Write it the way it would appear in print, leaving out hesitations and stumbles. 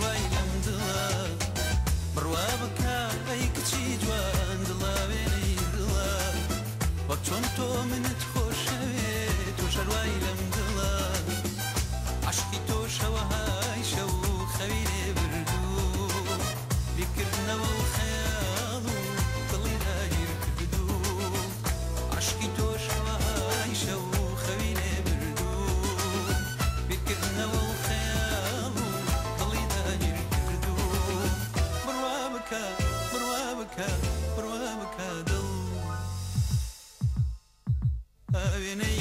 شەروای لەم دڵە. بڕوا بکە ئەی کچی جوان، دڵاوێنەی دڵە، وەک چۆن تۆ منت خۆشەوێ، تۆ شەروای لەم دڵە. عەشقی تۆ شەوەهای شەو خەوی لێ بردوو، بیرکردنەوە و خەیاڵ و دڵی داگیر کردوو. عەشقی تۆ شەوەهای شەو خەوی لێ بردوو، بیرکردنەوە و خەیاڵ و دڵی داگیر کردوو. بڕوا بکە، بڕوا بکە، بڕوا بکە دڵ ئاوێنەی